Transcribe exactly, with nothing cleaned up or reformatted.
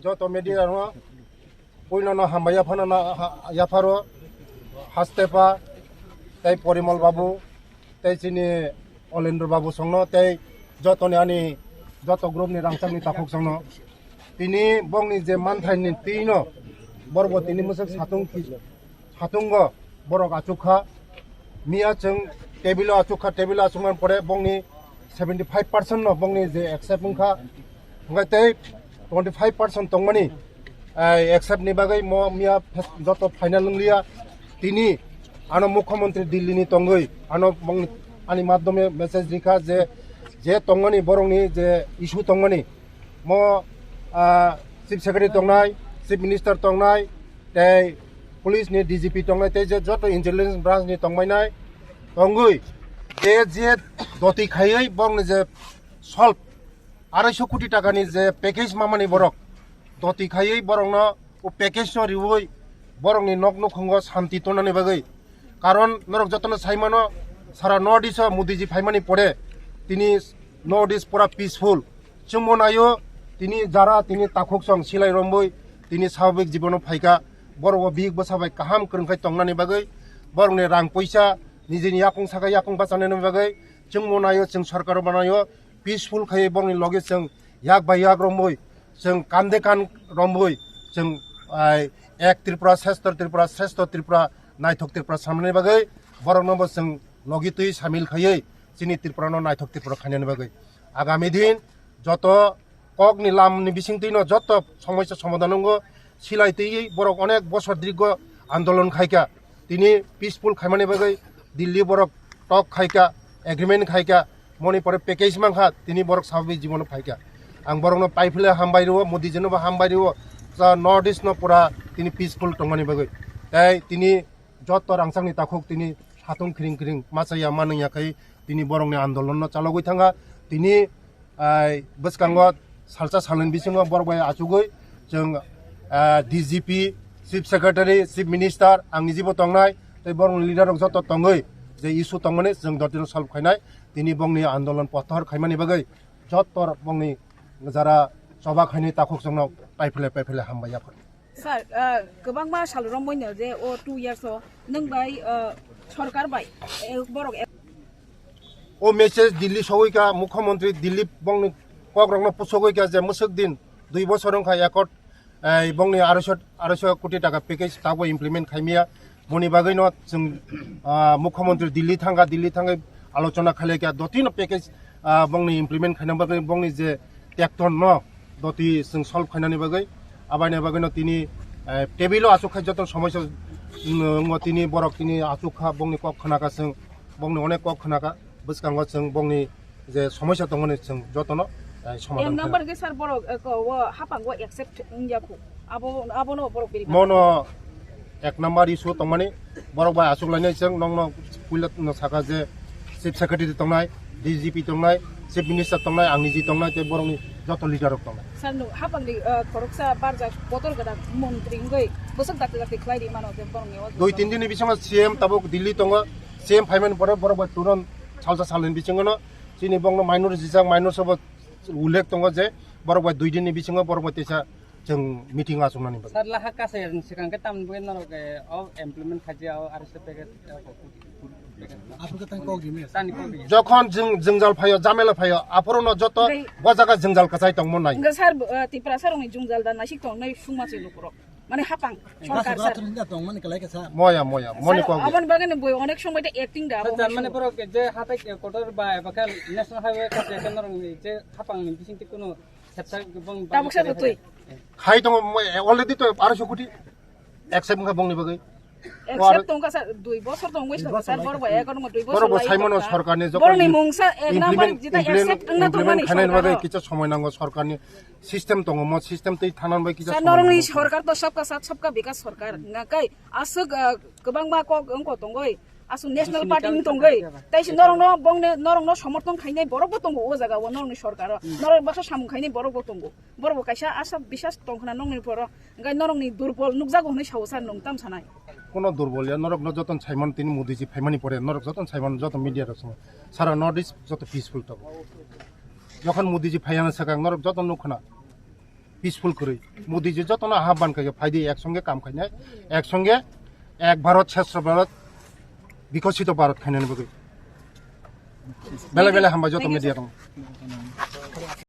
Joto media no puino no hambai yaphano na ha- yapharo, Hastepa, tei Porimol Babu, tei chini Olendro Babu songno, tei jotoni ani joto group ni rangchakni takhuk songno. Tini bongni je manthai ni twi no borok bo tini mwswk satung ki- satungo borok achukha. Miya chwng table o achukha, table o achukmani pore bongni seventy five percent no bongni je accept wngkha. Hwnkhe tei twenty five percent tongmani, eh, accept ni bagwi mo miya fes- joto final wngliya. Tini ano Mukhyamantri Delhi ni tongwi ano bongni ani madhyome message rikha je, je tongmani borokni je issue tongmani mo, ah, Chief Secretary tongnai, Chief Minister tongnai, tei police ni D G P tongnai, tei je joto intelligence branch ni tongbainai tongwi, je je doti khaiwi borokni je solve arai so koti taka ni je package mamani borok doti khaiwi borokno o package no riwi borokni nok nukhungo santi tonani bagwi. Karon norok jotono saimano, sara North East o Modi ji phaimani pore tini North East pura peaceful. Chwngbo naio tini jara tini takhuk song silai romwi tini swababik jibono phaikha. Borok bo bihik bwsa bai kaham kwrwngkhai tongnani bagwi, borokni rang puisa nijini yakung saka yakung bachanani bagwi chwngbo naio, chwng sorkar bo naio. Peaceful khai borokni loge chwng yak bai yak romwi, chwng kande kan romwi, chwng, ai, ek Tripura, sreshto Tripura, sreshto Tripura, naithok Tripura samani bagwi borokno bo chwng logi twi samil khaiwi chini Tripura no naithok Tripura khainani bagwi. Agami din joto kokni lamni bisingtwi no joto somosya somadhan wngo. Silai twi borok onek bosor dirgo andolon khaikha. Tini peaceful khaimani bagwi Delhi borok talk khaikha, agreement khaikha, moni pore package mankha, tini borok swababik jibono phaikha. Ang borokno paiphile hambai rwo, Modi jino bo hambai rwo, sa North East no pura tini peaceful tongmani bagwi. Tei tini joto rangchakni takhuk tini satung khiring khiring machaya manwngya khai tini borokni andolon no chalogwi thangkha. Tini ai, bwskango salsa salni bisingo borok bai achugwi chwng, ah, D G P, Chief Secretary, Chief Minister, ang nijibo tongnai, tei borokni leader rok joto tongwi je issue tongmani chwng dotino solve khainai. Tini bongni andolon pothor khaimani bagwi joto bongni jara choba khainai takhuk chwngno paiphile paiphile hambai yaphar. Sir, ah, kwbangma sal romwi no je o two years o nwng bai, ah, sorkar bai, eh, borok ek- O message Delhi sogwi kha, Mukhyamantri Delhi bongni kok rokno pusogwi kha je mwswk din dui bosor wngkha accord, eh, bongni aroiso, aroiso koti taka package tabuk implement khaimya. Boni bagwi no chwng, ah, Mukhyamantri Delhi thangkha, Delhi thangwi alochona khailai kha, dotino package, ah, bongni implement khaina bagwi bongni je tekton no doti chwng solve khainani bagwi, abaini bagwi no tini, eh, table o achuk khai joto somosya, mm, wngmo tini borok tini achuk kha, bongni kok khna kha chwng, bongni onek kok khna kha, bwskango chwng bongni je somosya tongmani chwng jotono, eh, somadhan khainai. Number khe sir borok, eh, ko, o hapang o accept wngya khu, abo, abono borok beri mono ek number issue tongmani, borok bai achuk lainai chwng nokno puila no saka je Chief Secretary tongnai, D G P tongnai, Chief Minister tongnai, ang niji tongnai, tei borokni joto leader rok tongnai. Sir, no, hapangni, uh, khoroksa barjak bodol gwnang montri wngwi bwswk dakti dakti khlai ri mano je borokni o. Dui tin din ni bisingo C M tabuk Delhi tongo, C M phaimani pore borok bai turon salsa salni bisingo no chini bongno minor jijak, minor sobo ullek tongo je borok bai dui din ni bisingo borok bai teisa chwng meeting achuknani bagwi. Sir, laha kasai swkang khe tamni bagwi norok, eh, o implement khaijak o R S A package, eh, package. Aphuru khe tang kok rimi. Tani kok rimi. Jokhon jwng jwngjal phaio, jamela phaio, aphuru no joto bo jaga jwngjal kwchai tongmo nai. Hwnkhe sir, eh, Tiprasa rokni jwngjal da naisik tong nai sungma se lukurok. Mane hapang sorkar sir. Moya, moya, moni kok. Sir, aboni bagwi no boi onek somoi de acting da. Sir, abo mane borok je hatai kotor ba eba khe national highway kha je norok je hapang ni bising te kuno Tabuk sa twi. Khai tongo, mo-, already to arso koti accept wngkha bongni bagwi. Accept tongkha sa, dui bosor tongwi sa, sir, borok bai ekor mo dui bosor. Borok bo lai saimano tongkha. Sorkarni jokhon borokni mungsa ek number implement, jeta implement, accept wngna implement tongmani khainani sorkar bagwi no. Kisa somoi nango sorkarni system tongo, mo system twi thanani bagwi kisa somoi nango. Sir, norokni sorkar to sabka sath sabka bikas sorkar. Ngakai aswk, ah, kwbangma kok wngko tongwi. Aswk national party wng tongwi, tei se norokno bongni, norokno somorthon khainai borok bo tongo o jaga o, norokni sorkar o. Norok baksa samung khainai borok bo tongo. Borok bo kaisa asha bisas tong khna nokni poro, hwnkhe norokni durbol nukjago hwnwi sao sir, nwng tam sanai? Kono durbol ya, norokno jotono saimano tini Modi ji phaimani pore, norok jotono saimano joto media rok swngo. Sara North East joto peaceful tongo. Jokhon Modi ji phaiyana swkang norok joto nuk khna. Peaceful kwrwi. Modi ji jotono ahban khayo, phaidi ek songe kam khainai, ek songe ek Bharat, Shreshtha Bharat, Bikosito Bharat khainani bagwi. Bele bele hambai joto media rok.